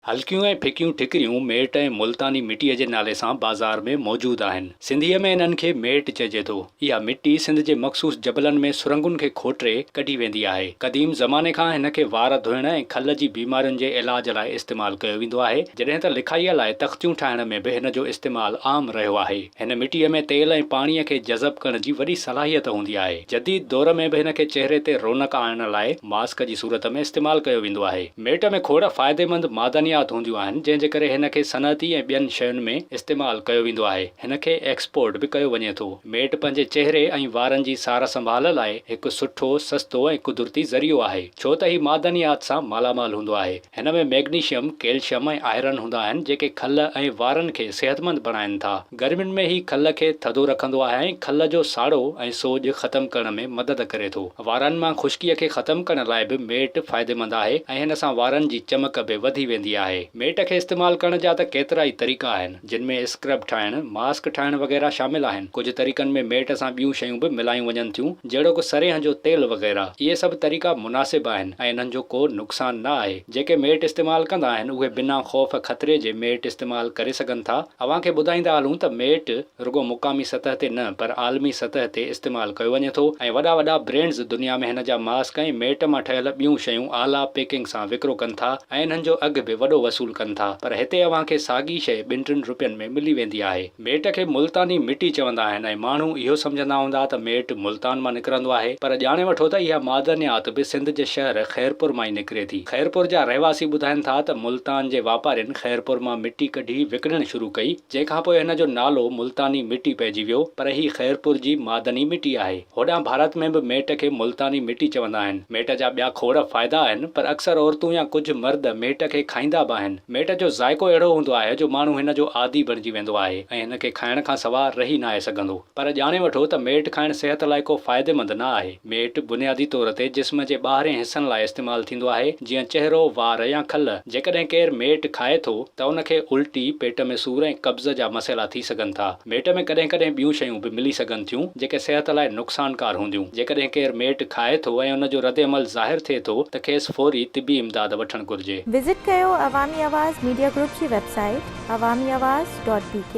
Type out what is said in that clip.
هلڪيون ۽ ڦڪيون ٺڪريون ميٽ ۽ ملتاني مٽيء جي نالي سان بازار ۾ موجود آهن. سنڌيء ۾ انهن کي ميٽ چئجي ٿو. اها مٽي سنڌ جي مخصوص جبلن ۾ سرنگن کي کوٽري ڪڍي ويندي آهي. قديم زماني کان هن کي وار ڌوئڻ ۽ کل جي بيمارين جي علاج لاء استعمال ڪيو ويندو آهي، جڏهن ته لکائيء لاء تختيون ٺاهڻ ۾ به هن جو استعمال عام رهيو آهي. هن مٽيء ۾ تيل ۽ پاڻيء کي جذب ڪرڻ جي وڏي صلاحيت هوندي آهي. جديد دور ۾ به هن کي چهري تي رونق آڻڻ لاء ماسڪ جي صورت ۾ استعمال ڪيو ويندو آهي. ميٽ ۾ کوڙ فائديمند معدنيات هونديون آهن، جنهن جي ڪري هن کي صنعتي ۽ ٻين شين ۾ استعمال ڪيو ويندو آهي. هن کي ايڪسپورٽ به ڪيو وڃي ٿو. ميٽ پنهنجي چهري ۽ وارن جي سار سنڀال لاء هڪ سٺو، سستو ۽ قدرتي ذريعو آهي، ڇو ته هي معدنيات سان مالامال هوندو آهي. هن ۾ ميگنيشيم، ڪيلشم ۽ آئرن هوندا آهن جيڪي کل ۽ وارن کي صحتمند بڻائين ٿا. گرمين ۾ هي کل کي ٿڌو رکندو آهي ۽ کل جو ساڙو ۽ سوڄ ختم ڪرڻ ۾ مدد ڪري ٿو. وارن مان خشڪيء کي ختم ڪرڻ لاء به ميٽ فائديمند آهي ۽ هن سان وارن جي چمڪ به وڌي ويندي آهي. ميٽ کي استعمال ڪرڻ جا ته ڪيترائي طريقا آهن جن ۾ اسڪرب ٺاهڻ، ماسڪ ٺاهڻ وغيره شامل آهن. ڪجهه طريقن ۾ ميٽ سان ٻيون شيون به ملايون وڃن ٿيون جهڙوڪ سرينهن جو تيل وغيره. اهي سڀ طريقا مناسب آهن ۽ انهن جو ڪو نقصان نه آهي. جيڪي ميٽ استعمال ڪندا آهن اهي بنا خوف خطري جي ميٽ استعمال ڪري سگهن ٿا. اوهان کي ٻڌائيندا هلون ته ميٽ رڳو مقامي سطح تي نه پر عالمي سطح تي استعمال ڪيو وڃي ٿو ۽ وڏا وڏا برينڊز دنيا ۾ هن جا ماسڪ ۽ ميٽ مان ٺهيل ٻيون شيون اعليٰ پيڪنگ سان وڪرو ڪن ٿا ۽ انهن جو اگهه به وڏو وصول ڪن ٿا پر هتي اوهان کي ساڳي شيء ٻن ٽن روپين ۾ ملي ويندي آهي. ميٽ کي ملتاني مٽي چوندا آهن ۽ ماڻهو اهو سمجهندا هوندا ته ميٽ ملتان مان نڪرندو آهي پر ڄاڻي وٺو ته اها معدنيات به سنڌ جي شهر خيرپور مان ئي نڪري ٿي. خيرپور جا رهواسي ٻڌائن ٿا ته ملتان جي واپارين خيرپور مان مٽي ڪڍي وڪڻڻ شروع ڪئي جنهن کان پوء هن جو نالو ملتاني مٽي پئجي ويو پر هي خيرپور جي معدني مٽي آهي. هوڏانهن ڀارت ۾ به ميٽ کي ملتاني مٽي چوندا آهن. ميٽ جا ٻيا کوڙ فائدا آهن پر اڪثر عورتون يا ڪجهه مرد ميٽ کي کائيندا به آهن. ميٽ جو ذائقو اهڙو هوندو آهي جو ماڻهو هن جو عادي بڻجي ويندو آهي ۽ هن کي کائڻ کان سوا رهي ناهي سگهندو. پر ڄاڻي وٺو ته ميٽ کائڻ صحت لاء ڪو فائديمند نه آهي. ميٽ بنيادي طور تي جسم جي ٻاهرين حصن لاء استعمال ٿيندو آهي جيئن چهرو، وار يا کل. جيڪڏهن ڪير ميٽ کائي ٿو ته ان کي الٽي، پيٽ ۾ سور ۽ قبض جا مسئلا ٿي سگهن ٿا. ميٽ ۾ ڪڏهن ڪڏهن ٻيون شيون به ملي سگهن ٿيون جيڪي صحت لاء نقصانڪار هونديون. جيڪڏهن ڪير ميٽ کائي ٿو ۽ ان جو ردعمل ظاهر ٿئي ٿو ته کيس فوري طبي امداد وٺڻ گهرجي. وزٽ ڪيو عوامي آواز ميڊيا گروپ جي website Awami Awaz dot B K.